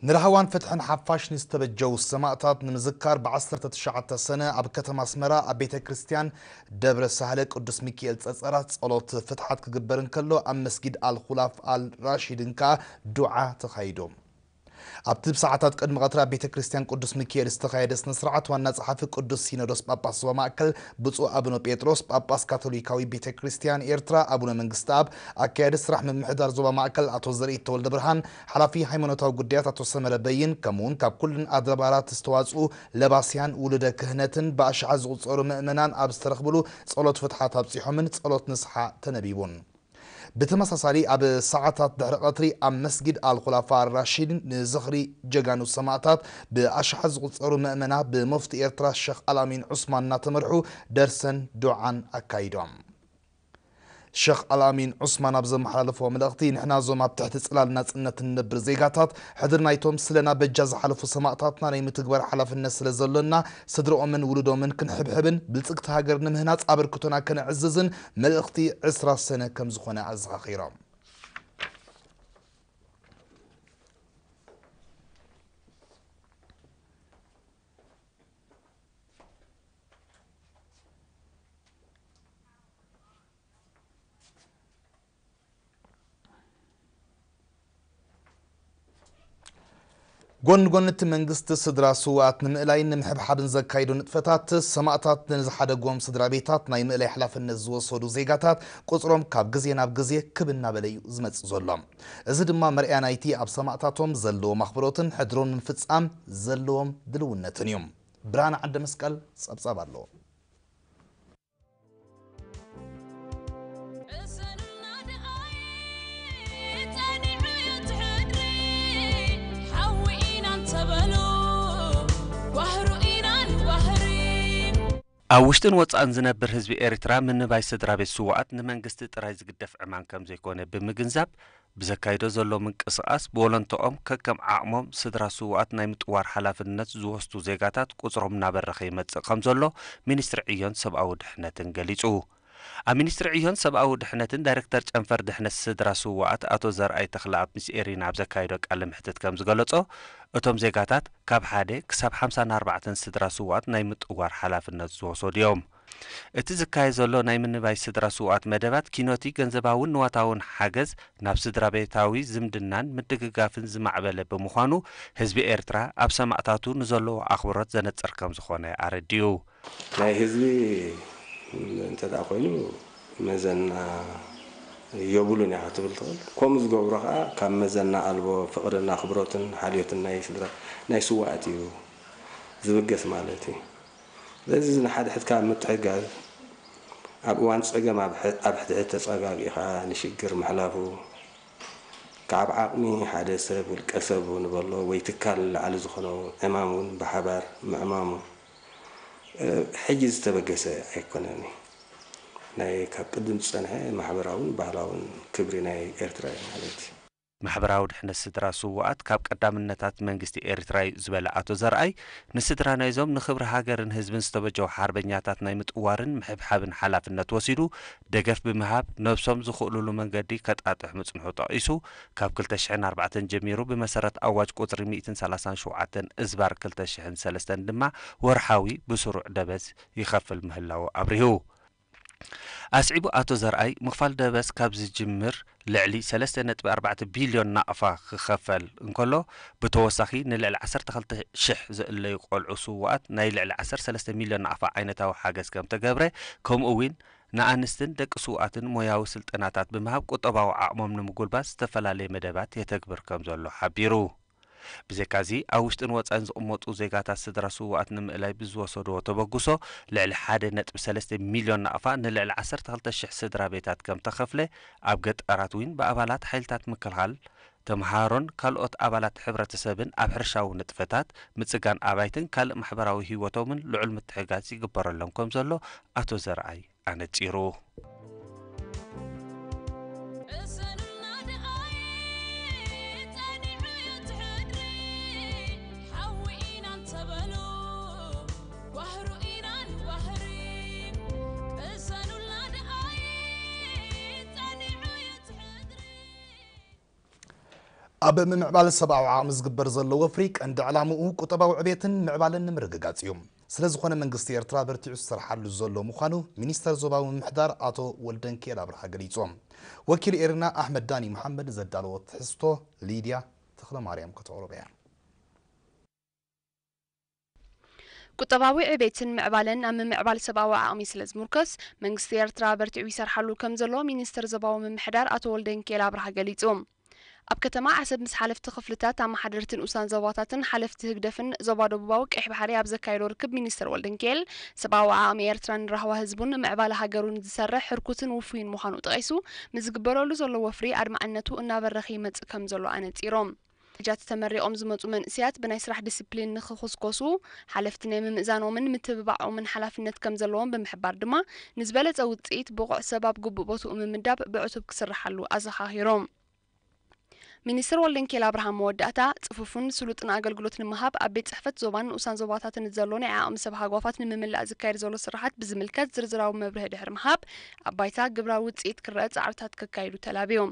ንራህዋን ፍትሕን ሓፋሽ ንዝተበጀው ሰማእታት ንምዝካር ብ ዓሰርተ ትሽዓተ ሰነ ኣብ ከተማ ኣስመራ ኣብ ቤተ ክርስቲያን ደብረ ሳህለ ቅዱስ ሚካኤል ጸጸራት ጸሎት ፍትሓት ክግበር እንከሎ፣ ኣብ መስጊድ ኣል ኹላፍ ኣል ራሺድን ከኣ ዱዓ ተኻይዱ። ኣብቲ ብሰዓታት ቅድሚ ቀትሪ ኣብ ቤተ ክርስቲያን ቅዱስ ሚካኤል ዝተኻየደ ስነ ስርዓት፣ ዋና ጸሓፊ ቅዱስ ሲኖዶስ ጳጳስ ዞባ ማእከል ብፁዕ ኣቡነ ጴጥሮስ ጳጳስ ካቶሊካዊ ቤተ ክርስቲያን ኤርትራ ኣቡነ መንግስተኣብ፣ ኣካያዲ ስራሕ ምምሕዳር ዞባ ማእከል ኣቶ ዘርኢ ተወልደ ብርሃን፣ ሓላፊ ሃይማኖታዊ ጉዳያት ኣቶ ሰመረ በይን፣ ከምኡውን ካብ ኩለን ኣድባራት ዝተዋጽኡ ለባስያን ውሉደ ክህነትን ብኣሽሓት ዝቑጸሩ ምእመናን ኣብ ዝተረኽብሉ ጸሎት ፍትሓት ኣብጺሖምን ጸሎት ንስሓ ተነቢቡን። ብተመሳሳሊ ኣብ ሰዓታት ድሕሪ ቀትሪ ኣብ መስጊድ ኣልኹላፋ ራሺድ ንዝኽሪ ጀጋኑ ሰማእታት ብኣሽሓት ዝቑጸሩ ምእመና ብሙፍቲ ኤርትራ ሸኽ ኣልኣሚን ዑስማን እናተመርሑ ደርሰን ዱዓን ኣካይዶም። ሸኽ ኣልኣሚን ዑስማን ኣብ ዘመሓላለፍዎ መልእኽቲ፣ ንሕና እዞም ኣብ ትሕቲ ጽላል ናጽነት እንነብር ዜጋታት፣ ሕድሪ ናይቶም ስለና በጃ ዝሓለፉ ሰማእታትና ናይ ምትግባር ሓላፍነት ስለ ዘሎና፣ ስድርኦምን ውሉዶምን ክንሕብሕብን ብልጽግቲ ሃገር ንምህናጽ ኣበርክቶና ከነዕዝዝን መልእኽቲ ዕስራ ሰነ ከም ዝኾነ ኣዘኻኺሮም። ጎን ጎን እቲ መንግስቲ ስድራ ስውኣት ንምእላይን ንምሕብሓብን ዘካይዶ ንጥፈታት፣ ሰማእታት ንዝሓደጎም ስድራ ቤታት ናይ ምእላይ ሓላፍነት ዝወሰዱ ዜጋታት ቁጽሮም ካብ ግዜ ናብ ግዜ ክብ እናበለ እዩ ዝመጽእ ዘሎ። እዚ ድማ መርኣያ ናይቲ ኣብ ሰማእታቶም ዘለዎም ኣኽብሮትን ሕድሮም ንምፍጻም ዘለዎም ድልውነትን እዩ። ብርሃነ ዓደ መስቀል ጸብጻብ ኣለዎ። ኣብ ውሽጥን ወጻእን ዝነብር ህዝቢ ኤርትራ ምንባይ ስድራ ቤት ስዉኣት ንመንግስቲ ጥራይ ዝግደፍ ዕማም ከም ዘይኮነ ብምግንዛብ፣ ብዘካይዶ ዘሎ ምንቅስቓስ ብወለንትኦም ከከም ዓቕሞም ስድራ ስዉኣት ናይ ምጥዋር ሓላፍነት ዝወስዱ ዜጋታት ቁጽሮም እናበረኸ ይመጽእ ከም ዘሎ ሚኒስትሪ ዕዮን ሰብኣዊ ድሕነትን ገሊጹ። ኣብ ሚኒስትሪ ዕዮን ሰብኣዊ ድሕነትን ዳይረክተር ጨንፈር ድሕነት ስድራ ስዉኣት ኣቶ ዘርኣይ ተኽለኣብ ምስ ኤሪና ኣብ ዘካየዶ ቃለ መሕትት ከም ዝገለጾ፣ እቶም ዜጋታት ካብ ሓደ ክሳብ ሓምሳ ኣርባዕተ ስድራ ስዉኣት ናይ ምጥዋር ሓላፍነት ዝወሰዱ እዮም። እቲ ዝካየድ ዘሎ ናይ ምንባይ ስድራ ስዉኣት መደባት ኪኖቲ ገንዘባውን ንዋታውን ሓገዝ ናብ ስድራ ቤታዊ ዝምድናን ምድግጋፍን ዝማዕበለ ብምዃኑ ህዝቢ ኤርትራ ኣብ ሰማእታቱ ንዘለዎ ኣኽብሮት ዘነጽር ከም ዝኾነ ኣረዲኡ። ናይ ህዝቢ እንተ ደኣ ኮይኑ መዘና የብሉን ኢኻ ክትብል ትኽእል። ከምኡ ዝገብሮ ከኣ ካብ መዘና ኣልቦ ፍቕርን ኣኽብሮትን ሓልዮትን ናይ ስድራ ናይ ስውኣት እዩ ዝብገስ ማለት እዩ። ስለዚ ንሓድሕድካ ምትሕግጋዝ ኣብ እዋን ጸገም ኣብ ሕድሕድ ተጸጋጊኻ ንሽግር ምሕላፉ ካብ ዓቕሚ ሓደ ሰብ ውልቀ ሰብ ንበሎ ወይ ትካል ንላዕሊ ዝኾኖ ዕማም እውን ብሓባር ምዕማሙ ሕጂ ዝተበገሰ ኣይኮነን እዩ። ናይ ካብ ቅድም ዝጸንሐ ማሕበራውን ባህላውን ክብሪ ናይ ኤርትራ እዩ ማለት እዩ። ማሕበራዊ ድሕነት ስድራ ስዉኣት ካብ ቀዳምነታት መንግስቲ ኤርትራ እዩ ዝበለ ኣቶ ዘርኣይ፣ ንስድራ ናይዞም ንኽብሪ ሃገርን ህዝብን ዝተበጀዉ ሓርበኛታት ናይ ምጥዋርን ምሕብሓብን ሓላፍነት ወሲዱ ደገፍ ብምሃብ ነብሶም ዝኽእሉሉ መንገዲ ከጣጥሕ ምጽንሑ ጠቒሱ፣ ካብ ክልተ ሽሕን ኣርባዕተን ጀሚሩ ብመሰረት ኣዋጅ ቁጽሪ ሚእትን ሰላሳን ሸውዓተን እዝባር ክልተ ሽሕን ሰለስተን ድማ ወርሓዊ ብስሩዕ ደበስ ይኸፍል ምህላዉ ኣብሪሁ። ኣስዒቡ ኣቶ ዘርኣይ፣ ምኽፋል ደበስ ካብ ዝጅምር ልዕሊ ሰለስተ ነጥቢ ኣርባዕተ ቢልዮን ናቕፋ ክኸፈል እንከሎ፣ ብተወሳኺ ንልዕሊ ዓሰርተ ክልተ ሽሕ ዝእለዩ ቆልዑ ስዉኣት ናይ ልዕሊ ዓሰርተ ሰለስተ ሚልዮን ናቕፋ ዓይነታዊ ሓገዝ ከም ተገብረ፣ ከምኡ እውን ንኣንስትን ደቂ ስውኣትን ሞያዊ ስልጠናታት ብምሃብ ቁጠባዊ ዓቕሞም ንምጉልባት ዝተፈላለየ መደባት የተግብር ከምዘሎ ሓቢሩ። ብዘይካዚ ኣብ ውሽጥን ወፃእን ዝቕመጡ ዜጋታት ስድራ ስውኣት ንምእላይ ብዝወሰድዎ ተበግሶ ልዕሊ ሓደ ነጥቢ ሰለስተ ሚልዮን ናቕፋ ንልዕሊ ዓሰርተ ክልተ ሽሕ ስድራ ቤታት ከም ተኸፍለ ኣብ ገጠራት እውን ብኣባላት ሓይልታት ምክልኻል ተምሃሮን ካልኦት ኣባላት ሕብረተሰብን ኣብ ሕርሻዊ ንጥፈታት፣ ምጽጋን ኣባይትን ካልእ ማሕበራዊ ህይወቶምን ልዑል ምትሕግጋዝ ይግበረሎም ከምዘሎ ኣቶ ዘርኣይ ኣነጺሩ። ኣብ ምምዕባል ሰብኣዊ ዓቕሚ ዝግበር ዘሎ ወፍሪ ቀንዲ ዕላምኡ ቁጠባዊ ዕቤትን ምዕባለን ንምርግጋጽ እዩ። ስለ ዝኾነ መንግስቲ ኤርትራ በርቲዑ ዝሰርሓሉ ዘሎ ምዃኑ ሚኒስተር ዞባዊ ምምሕዳር ኣቶ ወልደንኪኤል ኣብርሃ ገሊጹ። ወኪል ኤርና ኣሕመድ ዳኒ መሓመድ ዘዳለዎ ትሕዝቶ ሊድያ ተኽለማርያም ከተቕርቦ እያ። ቁጠባዊ ዕቤትን ምዕባለን ኣብ ምምዕባል ሰብኣዊ ዓቕሚ ስለ ዝምርኮስ፣ መንግስቲ ኤርትራ በርቲዑ ይሰርሓሉ ከም ዘሎ ሚኒስተር ዞባዊ ምምሕዳር ኣቶ ወልደንኪኤል ኣብርሃ ገሊጹ። ኣብ ከተማ ዓሰብ ምስ ሓለፍቲ ክፍልታት፣ ኣመሓደርቲ ንኡሳን ዞባታትን ሓለፍቲ ህግደፍን ዞባ ደቡባዊ ቀይሕ ባሕሪ ኣብ ዘካየዶ ርክብ፣ ሚኒስተር ወልደንኪኤል፣ ሰብኣዊ ዓቕሚ ኤርትራን ራህዋ ህዝቡን ንምዕባለ ሃገሩን ዝሰርሕ ህርኩትን ውፉይን ምዃኑ ጠቒሱ፣ ምስ ዝግበረሉ ዘሎ ወፍሪ ኣድማዕነቱ እናበረኸ ይመጽእ ከም ዘሎ ኣነጺሮም። ጃት ተመሪቖም ዝመጹ መንእሰያት ብናይ ስራሕ ዲስፕሊን ንኽኹስኮሱ፣ ሓለፍቲ ናይ ምምእዛኖምን ምትብባዖምን ሓላፍነት ከም ዘለዎም ብምሕባር ድማ፣ ንዝበለጸ ውጽኢት ብቑዕ ሰብ ኣብ ግቡእ ቦትኡ ምምዳብ ብዕቱብ ክስርሓሉ ኣዘኻኺሮም። ሚኒስትር ወልደንኬል ኣብርሃም መወዳእታ፣ ጽፉፍን ስሉጥን ኣገልግሎት ንምሃብ ኣብ ቤት ጽሕፈት ዞባን ንኡሳን ዞባታትን ዘሎ ናይ ዓቕሚ ሰብ ሃጓፋት ንምምላእ ዝካየድ ዘሎ ስራሓት ብዝምልከት ዝርዝራዊ መብርሂ ድሕሪ ምሃብ፣ ኣብ ባይታ ግብራዊ ውጽኢት ክረአ ጻዕርታት ከካይዱ ተላብዮም።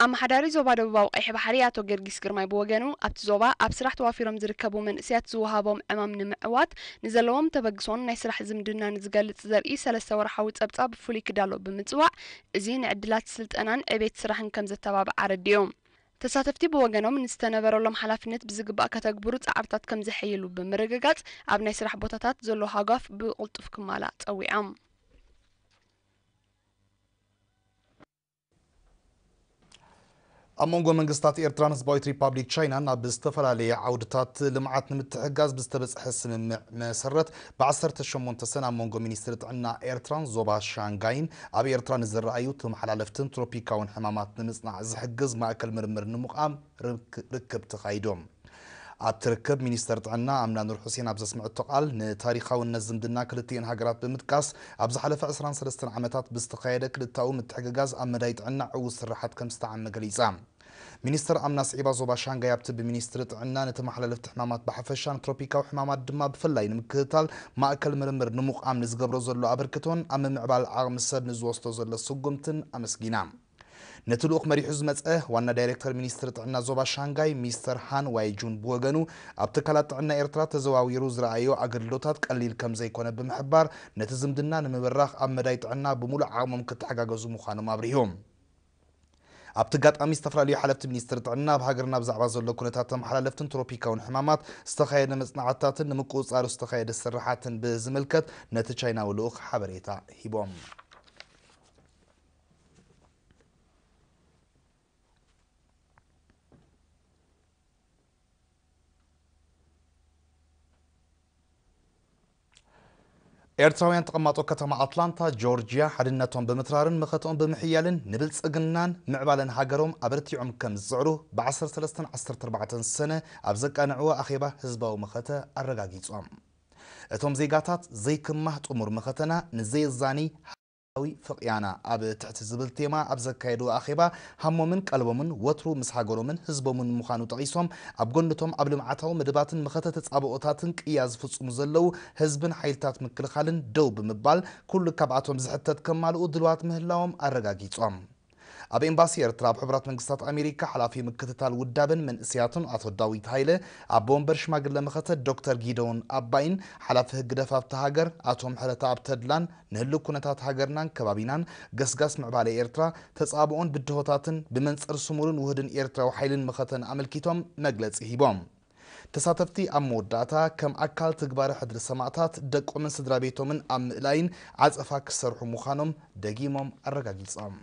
ኣመሓዳሪ ዞባ ደቡባዊ ቀይሕ ባሕሪ ኣቶ ገርጊስ ግርማይ ብወገኑ፣ ኣብቲ ዞባ ኣብ ስራሕ ተዋፊሮም ዝርከቡ መንእሰያት ዝወሃቦም ዕማም ንምዕዋት ንዘለዎም ተበግሶን ናይ ስራሕ ዝምድናን ዝገልጽ ዘርኢ ሰለስተ ወርሓዊ ጸብጻብ ብፍሉይ ክዳሎ ብምጽዋዕ፣ እዚ ንዕድላት ስልጠናን ዕቤት ስራሕን ከም ዘተባብዕ ኣረዲኦም። ተሳተፍቲ ብወገኖም ንዝተነበረሎም ሓላፍነት ብዝግባእ ከተግብሩ ጻዕርታት ከም ዘሐይሉ ብምርግጋጽ፣ ኣብ ናይ ስራሕ ቦታታት ዘሎ ሃጓፍ ብቕልጡፍ ክማላእ ጸዊዖም። ኣብ መንጎ መንግስታት ኤርትራን ህዝባዊት ሪፓብሊክ ቻይናን ኣብ ዝተፈላለየ ዓውድታት ልምዓት ንምትሕግጋዝ ብዝተበጽሐ ስምምዕ መሰረት፣ ብዓሰርተ ሸሞንተ ሰነ ኣብ መንጎ ሚኒስትሪ ጥዕና ኤርትራን ዞባ ሻንጋይን ኣብ ኤርትራ ንዝረኣዩ ተመሓላለፍትን ትሮፒካውን ሕማማት ንምጽናዕ ዝሕግዝ ማእከል ምርምር ንምቋም ርክ-፣ ርክብ ተኻይዶም። ኣብቲ ርክብ ሚኒስተር ጥዕና ኣምና ኑር ሑሴን ኣብ ዘስምዐቶ ቃል፣ ንታሪኻውነት ዝምድና ክልቲኤን ሃገራት ብምጥቃስ፣ ኣብ ዝሓለፈ ዕስራን ሰለስተን ዓመታት ብዝተኻየደ ክልታኡ ምትሕግጋዝ ኣብ መዳይ ጥዕና ዕዉት ስራሓት ከም ዝተዓመ ገሊጻ። ሚኒስተር ኣምና ስዒባ ዞባ ሻንጋይ ኣብቲ ብሚኒስትሪ ጥዕና ንተመሓላለፍቲ ሕማማት ብሓፈሻ ንትሮፒካዊ ሕማማት ድማ ብፍላይ ንምክትታል ማእከል ምርምር ንምቋም ንዝገብሮ ዘሎ ኣበርክቶን ኣብ ምምዕባል ዓቕሚ ሰብ ንዝወስዶ ዘሎ ስጉምትን ኣመስጊና። ነቲ ልኡኽ መሪሑ ዝመጸ ዋና ዳይሬክተር ሚኒስትሪ ጥዕና ዞባ ሻንጋይ ሚስተር ሃን ዋይጁን ብወገኑ፣ ኣብ ትካላት ጥዕና ኤርትራ ተዘዋዊሩ ዝረኣዮ ኣገልግሎታት ቀሊል ከም ዘይኮነ ብምሕባር፣ ነቲ ዝምድና ንምብራኽ ኣብ መዳይ ጥዕና ብምሉእ ዓቕሞም ክተሓጋገዙ ምዃኖም ኣብሪሁ። ኣብቲ ኣጋጣሚ ዝተፈላለዩ ሓለፍቲ ሚኒስትሪ ጥዕና ኣብ ሃገርና ብዛዕባ ዘሎ ኩነታት ተመሓላለፍትን ትሮፒካውን ሕማማት ዝተኻየደ መጽናዕትታትን ንምቁጽጻሩ ዝተኻየደ ስራሓትን ብዝምልከት ነቲ ቻይናዊ ልኡኽ ሓበሬታ ሂቦም። ኤርትራውያን ተቐማጦ ከተማ ኣትላንታ ጆርጅያ ሓድነቶም ብምትራርን መኸተኦም ብምሕያልን ንብልጽግናን ምዕባለን ሃገሮም ኣበርቲዖም ከም ዝጽዕሩ ብ ዓሰርተ ሰለስተን ዓሰርተ ኣርባዕተን ሰነ ኣብ ዘቃንዕዎ ኣኼባ ህዝባዊ መኸተ ኣረጋጊጾም። እቶም ዜጋታት ዘይክማህ ጥሙር መኸተና ንዘየዛኒ ሃዊ ፍቕያና ኣብ ትሕቲ ዝብል ቴማ ኣብ ዘካየድዎ ኣኼባ፣ ሃሞምን ቀልቦምን ወትሩ ምስ ሃገሮምን ህዝቦምን ምዃኑ ጠቒሶም፣ ኣብ ጎንቶም ኣብ ልምዓታዊ መደባትን መኸተ ተጻብኦታትን ቅያ ዝፍጽሙ ዘለዉ ህዝብን ሓይልታት ምክልኻልን ደው ብምባል፣ ኩሉ ካብኣቶም ዝሕተት ከማልኡ ድልዋት ምህላዎም ኣረጋጊጾም። ኣብ ኤምባሲ ኤርትራ ኣብ ሕቡራት መንግስታት ኣሜሪካ ሓላፊ ምክትታል ውዳበን መንእስያትን ኣቶ ዳዊት ሃይለ፣ ኣቦ ወንበር ሽማግለ መኸተ ዶክተር ጊደውን ኣባይን ሓላፊ ህግደፍ ኣብታ ሃገር ኣቶ ምሕረተኣብ ተድላን ንህሉው ኩነታት ሃገርናን ከባቢናን ገስጋስ ምዕባለ ኤርትራ ተጻብኦን ብድሆታትን ብመንጽር ስሙርን ውህድን ኤርትራዊ ሓይልን መኸተን ኣመልኪቶም መግለጺ ሂቦም። ተሳተፍቲ ኣብ መወዳእታ ከም ኣካል ትግባረ ሕድሪ ሰማእታት ደቆምን ስድራ ቤቶምን ኣብ ምእላይን ዓጸፋ ክሰርሑ ምዃኖም ደጊሞም ኣረጋጊጾም።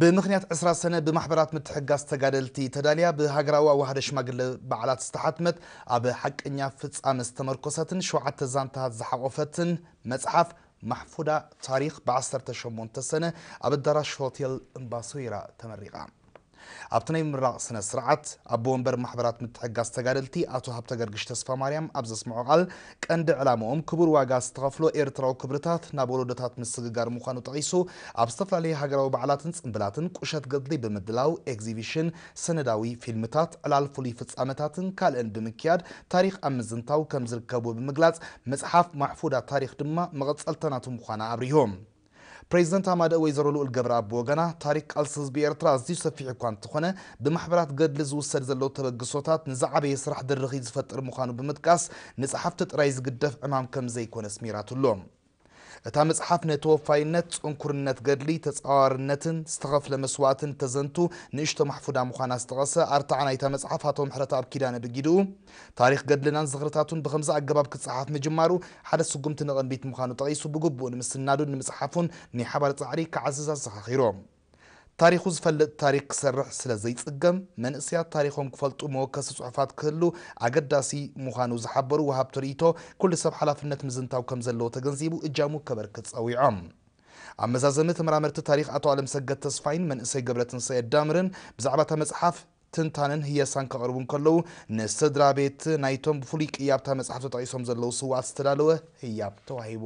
ብምኽንያት ዕስራ ሰነ ብማሕበራት ምትሕግጋዝ ተጋደልቲ ተዳልያ ብሃገራዊ ኣዋህደ ሽማግለ በዓላት ዝተሓትመት ኣብ ሓቀኛ ፍጻመ ዝተመርኮሰትን ሸውዓተ ዛንታታት ዝሓቖፈትን መጽሓፍ ማሕፉዳ ታሪኽ ብ ዓሰርተ ሸሞንተ ሰነ ኣብ ኣዳራሽ ሆቴል እምባሶይራ ተመሪቓ። ኣብቲ ናይ ምምራቕ ስነ ስርዓት ኣቦ ወንበር ማሕበራት ምትሕግጋዝ ተጋደልቲ ኣቶ ሃብተ ገርግሽ ተስፋ ማርያም ኣብ ዘስምዖ ቃል፣ ቀንዲ ዕላምኦም ክቡር ዋጋ ዝተኸፍሎ ኤርትራዊ ክብርታት ናብ ወለዶታት ምስግጋር ምዃኑ ጠቒሱ፣ ኣብ ዝተፈላለዩ ሃገራዊ በዓላትን ጽምብላትን ቁሸት ገድሊ ብምድላው፣ ኤግዚቢሽን፣ ሰነዳዊ ፊልምታት፣ ዕላል ፍሉይ ፍጻመታትን ካልእን ብምክያድ ታሪኽ ኣብ ምዝንታው ከም ዝርከቡ ብምግላጽ፣ መጽሓፍ ማሕፉዳ ታሪኽ ድማ መቐጸልታ ናቱ ምዃና ኣብሪሁ። ፕሬዚደንት ኣማደ ወይዘሮ ልኡል ገብረኣብ ብወገና፣ ታሪክ ቃልሲ ህዝቢ ኤርትራ ኣዝዩ ሰፊሕ እኳ እንተኾነ፣ ብማሕበራት ገድሊ ዝውሰድ ዘሎ ተበግሶታት ንዝዓበየ ስራሕ ድርኺት ዝፈጥር ምዃኑ ብምጥቃስ፣ ንጸሓፍቲ ጥራይ ዝግደፍ ዕማም ከም ዘይኮነ ኣስሚራትሉ። እታ መጽሓፍ ንተወፋይነት፣ ጽንኩርነት ገድሊ፣ ተጻዋርነትን ዝተኸፍለ መስዋእትን እተዘንቱ ንእሽቶ ማሕፉዳ ምዃና ዝጠቐሰ ኣርታዓ ናይታ መጽሓፍ ኣቶ ምሕረተኣብ ኪዳነ ብጊድኡ፣ ታሪኽ ገድልናን ዝኽርታቱን ብኸምዚ ኣገባብ ክጸሓፍ ምጅማሩ ሓደ ስጉምቲ ንቕድሚት ምዃኑ ጠቒሱ፣ ብግቡእ ንምስናዱን ንምጽሓፉን ናይ ሓባር ጻዕሪ ክዓዝዝ ኣዘኻኺሩ። ታሪኹ ዝፈልጥ ታሪኽ ክሰርሕ ስለ ዘይጽገም፣ መንእሰያት ታሪኾም ክፈልጡ መወከሲ ጽሑፋት ክህሉ ኣገዳሲ ምዃኑ ዝሓበሩ ወሃብቲ ርእይቶ፣ ኩሉ ሰብ ሓላፍነት ምዝንታው ከም ዘለዎ ተገንዚቡ እጃሙ ከበርክት ጸዊዖም። ኣብ መዛዘሚ፣ ተመራመርቲ ታሪኽ ኣቶ ኣለምሰገድ ተስፋይን መንእሰይ ገብረትንሳኤ ዳምርን ብዛዕባ እታ መጽሓፍ ትንታነን ህየሳን ከቕርቡ እንከለዉ፣ ንስድራ ቤት ናይቶም ብፍሉይ ቅያብታ መጽሓፍ ተጠቒሶም ዘለዉ ስውኣት ዝተዳለወ ህያብ ተዋሂቡ።